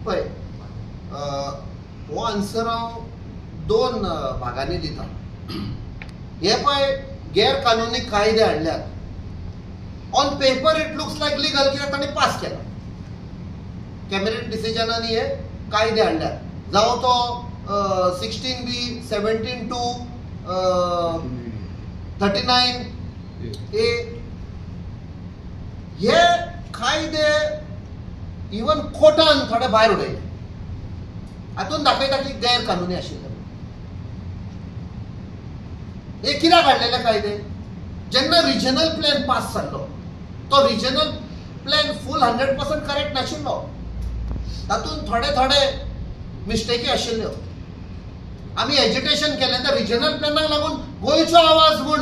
पळय, हो आन्सर हांव दोन भागांनी दिता. हे पळय गैर कानुनी कायदे हाडल्यात, on paper it looks like legal कित्याक तांणी पास केला कॅबिनेट डिसिजनांनी हे कायदे हाडल्यात, जावं तो 16B, 17(2), 39A, हे कायदे इवन कोर्टान थोडे भायर उडयले, हातून दाखयता की गैर कानुनी आशिल्ले. हे कित्याक हाडलेले कायदे? जेन्ना रिजनल प्लॅन पास जाल्लो तो रिजनल प्लॅन फूल 100% करेक्ट नाशिल्लो, तातूंत थोडे थोडे मिस्टेकी आशिल्ल्यो. आमी एजिटेशन केलें त्या रिजनल प्लॅनाक लागून गोंयचो आवाज म्हूण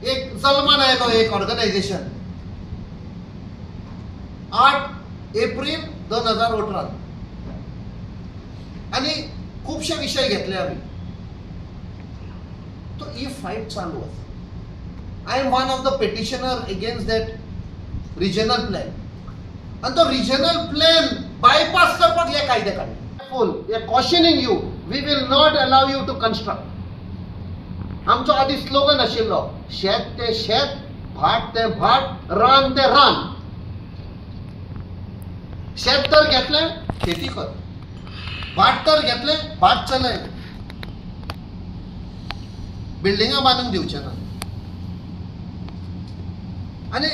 एक जल्मान आयलो एक ऑर्गनायझेशन 8 एप्रील 2018, आनी खुबशे विशय घेतले आमी. तो ही फायट चालू आसा. I am one of the petitioner against that regional plan, आनी तो रिजनल प्लॅन बायपास करपाक हे कायदे काडले. Full we are cautioning you, we will not allow you to construct. आमचो आदी स्लोगन आशिल्लो, शेत ते शेत, भाट ते भाट, रान ते रान. शेत तर घेतलें शेती कर, भाट तर घेतलें भाट चलय, बिल्डिंगां बांदूंक दिवचे ना. आनी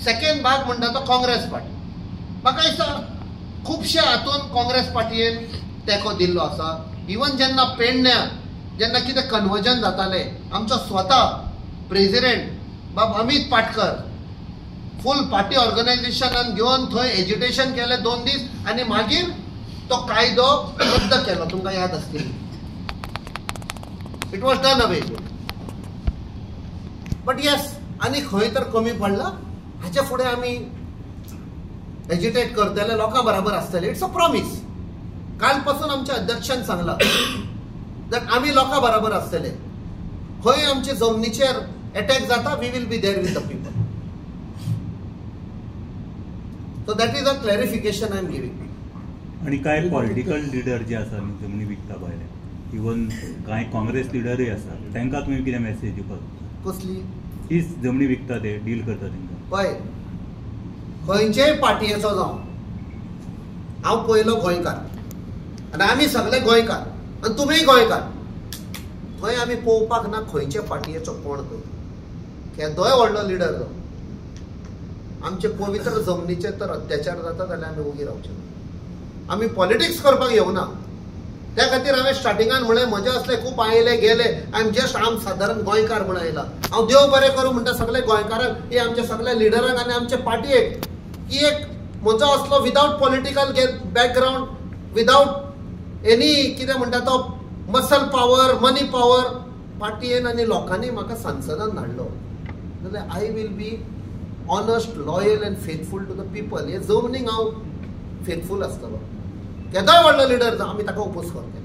सेकेंड भाग म्हणटा तो काँग्रेस पार्टी. म्हाका दिसता खुबशे हातून काँग्रेस पार्टयेन तेंको दिल्लो आसा. इवन जेन्ना पेडण्या जेन्ना कितें कन्वर्जन जातालें, आमचो स्वता प्रेजिडेंट बाब अमीत पाटकर फूल पार्टी ऑर्गनायझेशनान घेवन थंय एजिटेशन केलें 2 दीस, आनी मागीर तो कायदो रद्द केलो. तुमकां याद आसतली, it was done away. But yes, आनी खंय तर कमी पडला, हाचे फुडें आमी एजिटेट करतले, लोकां बराबर आसतले. It's a promise. काल पासून आमच्या अध्यक्षान सांगलां that आमी लोकां बराबर आसतले, खंय आमचे जमनीचेर एटॅक जाता we will be there with the people. So that is a clarification I am giving. आनी कांय पॉलिटिकल लिडर जे आसा न्ही जमनी विकता भायले, इवन कांय काँग्रेस लिडरूय आसा, तांकां तुमी कितें मॅसेज दिवपाक? कसली हीच जमनी विकता ते डील करता तांकां. पळय, खंयचेय पार्टयेचो जावं, हांव पयलो गोंयकार आनी आमी सगळे गोंयकार आनी तुमीय गोंयकार, थंय आमी पळोवपाक ना खंयचे पार्टयेचो कोण खंय, केदोय व्हडलो लिडर जावं, आमचे पवित्र जमनीचेर तर अत्याचार जाता जाल्यार आमी ओगी रावचे ना. आमी पॉलिटिक्स करपाक येवना. त्या खातीर हांवें स्टार्टिंगान म्हणलें, म्हजे असले खूब आयले गेले, I am just आम सादारण गोंयकार म्हूण आयला. हांव देव बरें करूं म्हणटा सगळे गोंयकारांक, हे आमच्या सगळ्या लिडरांक आनी आमचे पार्टयेक, की एक म्हजो असलो without political background, without any कितें म्हणटा तो मसल पावर, मनी पावर, पार्टयेन आनी लोकांनी म्हाका संसदान धाडलो जाल्यार I will be honest, loyal and faithful to the people. हे जमनीक हांव फेथफूल आसतलो. केदोय व्हडलो लिडर जावं, आमी ताका ओपोज करतले.